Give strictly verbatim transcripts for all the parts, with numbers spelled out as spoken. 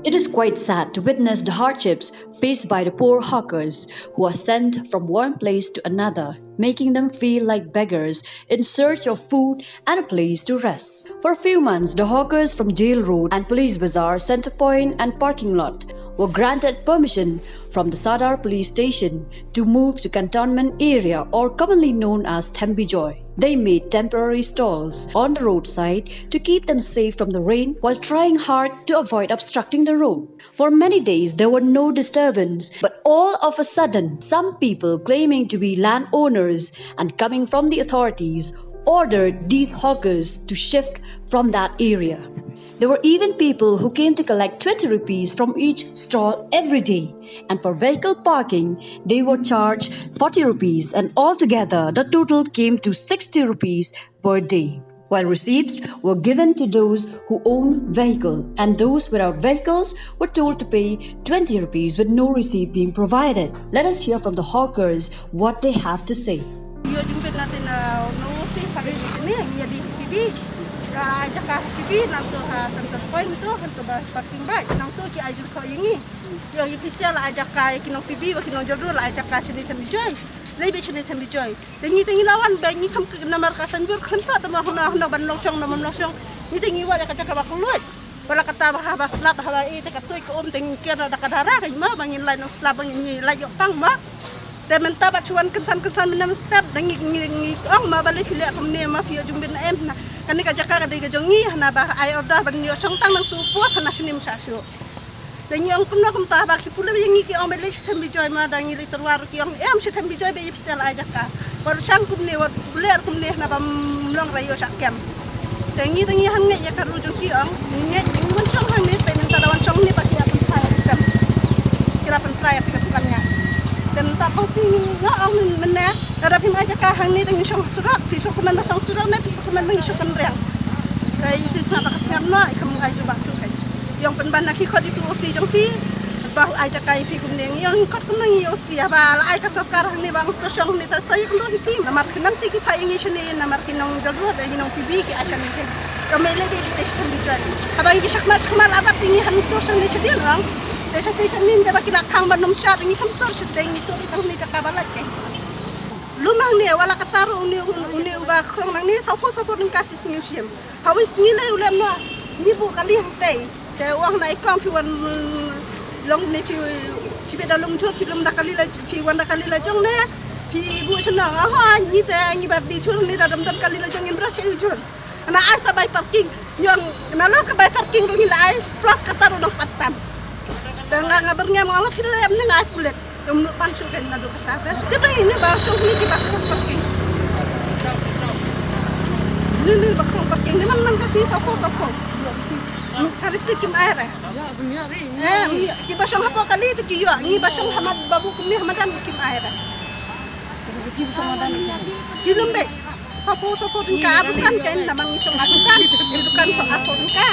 It is quite sad to witness the hardships faced by the poor hawkers who are sent from one place to another, making them feel like beggars in search of food and a place to rest. For a few months, the hawkers from Jail Road and Police Bazaar, Centre Point and parking lot were granted permission from the Sadar police station to move to cantonment area, or commonly known as Thembijoy. They made temporary stalls on the roadside to keep them safe from the rain while trying hard to avoid obstructing the road. For many days, there were no disturbance, but all of a sudden, some people claiming to be landowners and coming from the authorities ordered these hawkers to shift from that area. There were even people who came to collect twenty rupees from each stall every day, and for vehicle parking, they were charged forty rupees, and altogether the total came to sixty rupees per day. While receipts were given to those who own vehicle, and those without vehicles were told to pay twenty rupees with no receipt being provided. Let us hear from the hawkers what they have to say. Ïoh jingpynbna te na no si pare ni ïa di P B. Ka jaka P B nangto ha Centre Point to, nangto ba parking ba, nangto ki ai jingkhoh ïa ngi. Ïoh official la ai jaka ïa ki nong P B, wa ki nong Jail Road la ai jaka shane Thembijoy. Lai beit shane Thembijoy. Te ngi te ngi la wan ba ngi kham ka namar ka san bur khlem pat te ma huna huna ban long shong na mon long shong. Ngi te ngi wan ka jaka ba khlem lut. Ba la kata ba ha ba slap ha ba i te ka tui ka um te ngi ker da ka dara ka ma ba ngi lai nong slap ba ngi lai ïoh tang ma. Te mynta ba chuan kynsan kynsan mynne mynstep da ngi ngi ngi ong ma ba le phi leh kumne ma phi ïoh jingbit na em na. Kane ka jaka ka dei ka jong ngi hana ba ai order ban ïoh shong tang nangtu pos hana shane sha shuh. Da ngi ong kumno kumta ba ki pulir ïa ngi ki ong ba leit sha Thembijoy ma da ngi leit tyrwa ruh ki ong em sha Thembijoy ba ïa phi sa la ai jaka. Wat shang kumne wat pulir kumne hana ba ym long ra ïoh sha kem. Da ngi da ngi hangeit ïa ka ruh jong ki ong ngi ngeit da ngi wan shong hangne peit mynta da wan shong hangne ba ki ïa pynphai ïa ki sem. Ki la pynphai ïa phi ka dukan nga. Da mynta pang phi ngi nga ong mynne lada phim ai jaka hangne da ngi shong surok phi suk kumne da shong surok ne phi suk kumne da ngi shong kynriang. Ka iti sngap ka sngap noh i kham ai jubab tu kai. Ïong pynban na ki khot itu O C jong phi. Ba ai jaka i phi kumne ngi ïong khot kumne ngi O C haba la ai ka sorkar hangne ba ngi to shong hangne ta sa i kumno i phi. Namar ki nang ti ki pha i ngi shane namar ki nong Jail Road i nong P B ki ai shane ke. Ka mele de stage kan bijoy. Haba ngi shakma shakma la dap ti ngi han to shane shadil bang. Te shate shanin de ba ki la khang ba nom sha ngi kham to shate ngi to tang ni jaka ba la ke. Lum hangne wala kata ruh une une uba khrong nangne saw phew saw phew tyngka shi sngi u shim. Hawei sngi lei u lem noh ngi buh kali hangtei. Te u ong na i kong phi wan long ne phi shibit da long jur phi lum da kali la phi wan da kali la jong ne phi buh shano nga ho ngi te ngi bar di jur ne da dam dam kali la jong ngin brush u jur. Hana ai sa bai parking. Ngi ong na lor ka bai parking ruh ngi la ai plus kata ruh dang pat tam. Te nga nga byrngem nga la phi lem ne nga ai pulit. Ym nud pan shu kein naduh kata te. Te dei ini ba shong ni ki ba khong parking. Ni ni ba khong parking ni man man ka sngi saw phew saw phew. Ka receipt kim ai re. Eh, ki ba shong hapoh kali te ki ïoh. Ngi ba shong ha madan babu kumne ha madan kim ai re. Ki lum beit. Saw phew saw phew tyngka dukan kein namar ngi shong ha dukan. Ngi dukan saw phew tyngka.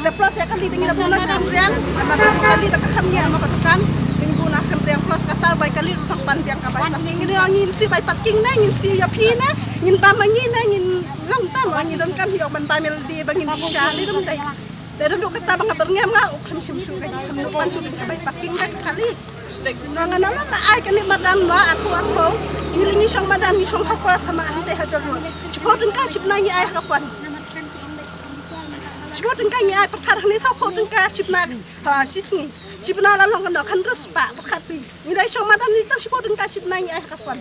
Te plus ïa kali te ngi la bun la kynriang namar kali te ka kham ïa ma ka dukan. Te ngi bun la kynriang plus kata bai kali ruh dang pan biang ka bai parking. Ngi ïa ngin siew bai parking ne ngin siew ïa phi ne ngin bam ma ngi ne ngin long tam ma ngi donkam hi ong ban bam ïa lade ba ngin bishar ne dang dei. Te dang duk kata ba nga byrngem nga u kham shim shu ka kham nuk pan shu ka bai parking da ka kali. Nga nga na la ai kane madan ma aku aku. Ngi li ngi shong madan ngi shong ha kwa sama ante ha jor. Shiphew tyngka shipna ngi ai ha ka kwan. Shiphew tyngka ngi ai pyrkhat hangne saw phew tyngka shipna ha shi sngi. Shipna la long kano khan rus pa pyrkhat pi. Ngi dei shong madan ngi tang shiphew tyngka shipna ngi ai ha ka kwan.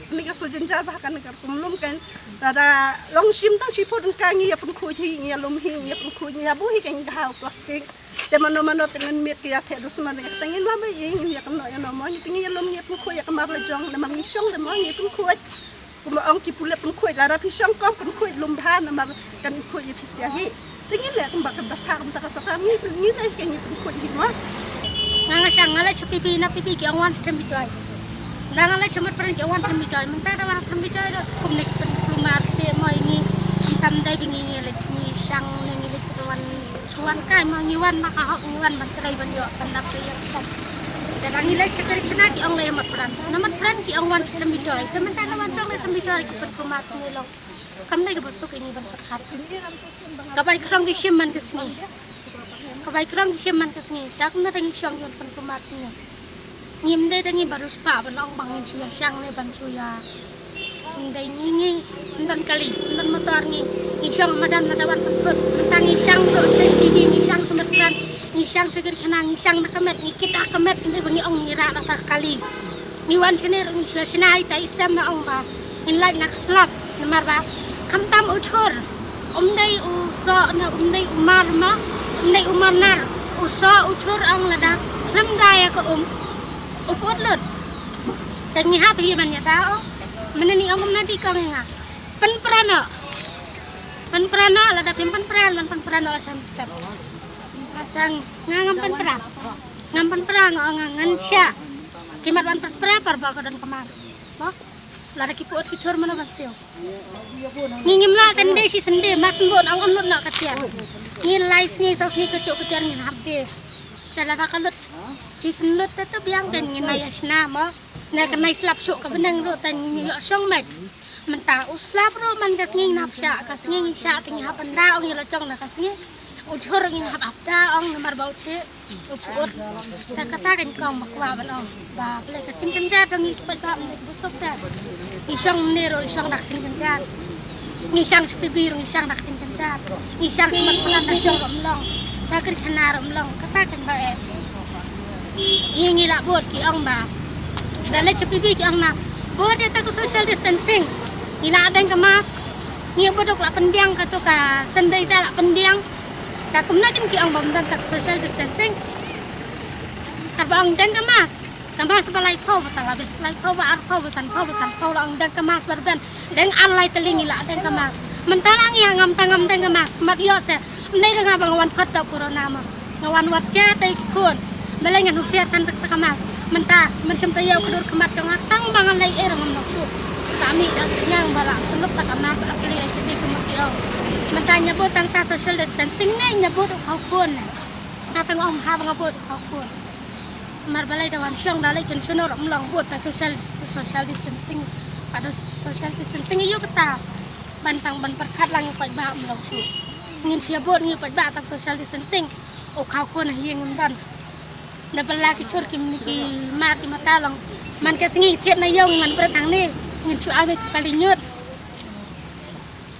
Kane ka shu jynjar ba ha kane ka rukom lum kan. Lada long shim tang shiphew tyngka ngi ïa pynkhuid hi ngi ïa lum hi ngi ïa pynkhuid ngi ïa buh hi kan ka hau plastik. Te mano mano te ngan miet ka ïa theh dus man ka tang ngin ma ba ïa ngin ïa kano ïa no mo ngi te ngi ïa lum ngi ïa pynkhuid ïa ka mar la jong namar ngi shong te mo ngi ïa pynkhuid. Kumba ong ki pule pynkhuid lada phi shong kong pynkhuid lum bha namar kan i khuid ïa phi sia hi. Te ngi leh kumba ka dapha kumta ka sorkar ngi ngi leh ka ngi pynkhuid hi ma. Nga nga shang nga leh cha pipi na pipi ki ong wan cha Thembijoy. La nga leh cha mat pran ki ong wan Thembijoy mynta da wan Thembijoy da kumne ki pynplumar te mo ngi. Tam dai bi ngi ngi leh ngi shang ne ngi leh ki wan wan kai mo ngi wan ma ka hok ngi wan ban kdai ban ïoh ban dap te ïa. Te da ngi leh cha kri kna ki ong leh mat pran. Na mat pran ki ong wan cha Thembijoy. Te mynta na wan shong leh Thembijoy ki pynplumar ki ngi long. Kam dei kaba suk ïa ngi ban pyrkhat. Ka bai khrong ki shim man ka sngi. Ka bai krong ki shim man ka sngi, ta kumne ta ngi shong ïoh pynkumat ngi. Ngim dei ta ngi baru spah ban ong ba ngin shu ïa shang ne ban shu ïa. Ngim dei ngi ngi, ngim don kali, ngim don motor ngi. Ngi shong madan lada wan pynthut, mynta ngi shang ruh sha H P V, ngi shang sha Myrpran, ngi shang sha Kyrkhana, ngi shang na ka met, ngi kit ha ka met, ngim dei ba ngi ong ngi rah da ka kali. Ngi wan shane ruh ngi shu shna ïa ita i sem na ong ba ngin lait na ka slap namar ba khamtam u chur. Um dei u soh ne um dei u mar ma, um dei u mar nar. U soh u chur ong lada lem da ïa ka um u put lut. Te ngi hap hi ban ïa ta o. Mynne ngi ong kumne dei kong ïa nga. Pynpra noh. Pynpra noh lada phim pynpra, ban pynpra noh sha step. Tang nga ngam pynpra. Ngam pynpra nga ong nga ngan shah. Ki mat wan pynpra par ba ka don ka mar. Mo? Lada ki put ki chur mano ban siew. Ngi ngim lah tang dei shi sende, mas ngi bun ong ym lut noh ka tiar. Ngi lai sngi saw sngi ka chuk ka tiar ngin hap de. Te lada ka lut shi sende lut te to biang te ngin nai ïa shna mo. Na ka nai slap shuh ka bneng ruh te ngin ïoh shong met. Mynta u slap ruh man ka sngi ngin hap shah, ka sngi ngin shah te ngin hap ban da ong ïa la jong na ka sngi. U chur ngin hap hap da ong namar ba u chih u put. Ta kata ka nyngkong ba kwah ban ong ba balei ka jingkynjat jong ngi ki paidbah mynta ki busuk ta. Ngi shong ne ruh ngi shong da ka jingkynjat. Ngi shang sha P B ruh ngi shang da ka jingkynjat. Ngi shang sha Myrpran da shong ruh ym long. Sha Kyrkhana ruh ym long. Kata kan ba eh. Ngi ngi lah bud ki ong ba da leit sha P B ki ong na bud ïa ta ka social distancing. Ngi lah deng ka mask. Ngi bud duk lah pynbiang ka tu ka sendai sa lah pynbiang. Ta kumna kin ki ong ba ym don ta ka social distancing. Kar ba ong deng ka mask. Ka mask ba laiphew ba ta la beh. Laiphew ba arphew ba sanphew ba sanphew la ong deng ka mask ba rben. Deng ar lai tylli ngi lah deng ka mask. Mynta la ngi ha ngam ta ngam deng ka mask. Mat ïoh se. Ym dei da nga ba nga wan khot da corona ma. Nga wan wat ja tei khun. Balei ngan husiar tang tak tak ka mask. Mynta, mynshem ta ïew ka dur khmat jong nga tang ba ngan lei eh ngam nok tu. Ta mi da ngang ba la, pynlup tak ka mask, a pli ai kiti kumno ki ong. Mynta nya bud tang ta social distancing ne, nya bud u khaw khun ne. Nga tang ong ha ba nga bud u khaw khun. Mar balei da wan shong da lei chen shunur, ym long bud ta social, social distancing. Ado social distancing ïa kata. Ban tang ban pyrkhat lang ïa paidbah ym long shu. Ngin shu ïa bud ngi paidbah tang social distancing. U khaw khun ha ïing ym don. Da pala ki chur ki mni ki mar ki mata long. Man ka sngi thied na ïong man bret hangne. Ngin shu ai tu kali ñiut.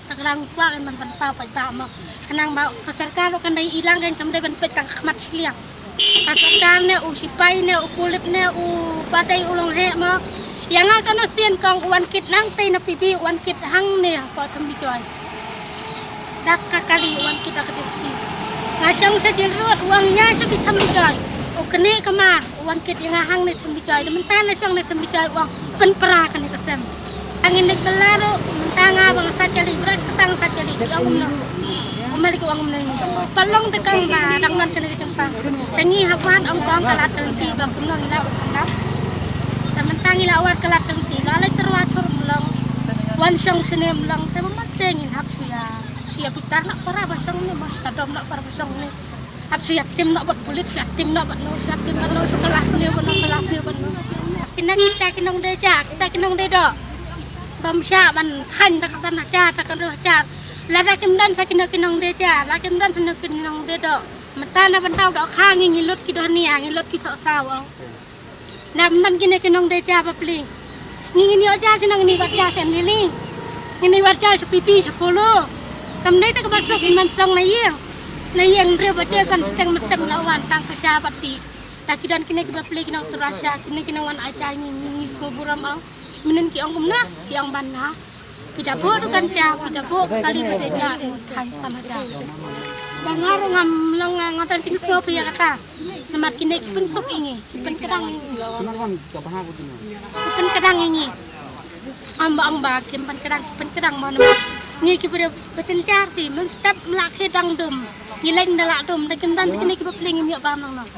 Ta ka dang kwah kan ban pynpaw paidbah mo. Khnang ba ka sorkar ruh kan dei i lang dei kam dei ban peit tang ka khmat shiliang. Ka sorkar ne u sipai ne u pulit ne u badei u long heh mo. Ïa nga ka na sien kong u wan kit nangtei na P B u wan kit hangne hapoh Thembijoi. Da ka kali u wan kit da ka dipsi. Nga shong sha Jail Road u ong ïa sha phi Thembijoi. U kane ka mar u wan kit ïa nga hangne Thembijoi. Da mynta na shong ne Thembijoi u ong pynpra kane ka sem. Angin dik bela ruh mynta nga ba nga sat kali, brush kata nga sat kali, ki ong kumno. U malik u ong kumno. Palong te kang ba dang nan kane ka jingpang. Te ngi hap wan ong kong ka lad ka lynti ba kumno ngi la wan kang. Te mynta ngi la wan ka lad ka lynti la lai terwa chur mlong. Wan shong sene mlong te ba mat se ngin hap shuya. Shuya bitar na para ba shong ne, mas ka dom na para ba shong ne. Ap shu ïa tim noh bad pulit, shu ïa tim noh bad no, shu ïa tim bad no, shu kelas ne bad no, kelas ne bad no. Kine kita ki nongdie ja, kita ki nongdie doh. Bam sha ban phan da ka san hajar, da ka ru hajar. Lada kim don sa kine ki nongdie ja, lada kim don sa kine ki nongdie doh. Mynta na ban tau doh kha ngi ngi lut ki doh nia, ngi lut ki soh saw. Na mynta kine ki nongdie ja bapli. Ngi ngin ïoh ja sha nang ngi wat ja sha nili. Ngi wat ja sha pipi sha polo. Kam dei ta ka ba suk man song na ïing. Na ïing re ba je san steng mesteng la wan tang ka sha bati. Ta ki don kine ki bapli ki nong terasa kine ki nong wan aja ngi ngi ngi so buram au. Menen ki ong kumna ki ong ban na. Pida bo tu kan ja, pida bo kali pida ja kan sana ja. Dangar ngam long ngam tan ting sngop ya kata. Namar kine ki pynsuk ïa ngi, ki pynkdang ïa ngi. Ki pynkdang ïa ngi. Amba amba ki pynkdang, ki pynkdang mo namar ngi ki briew pynjar ti mynstep mlak ki dang dum. Ngi leng da la dum da kim dan kine ki bapli ngim ïoh bam nang nang.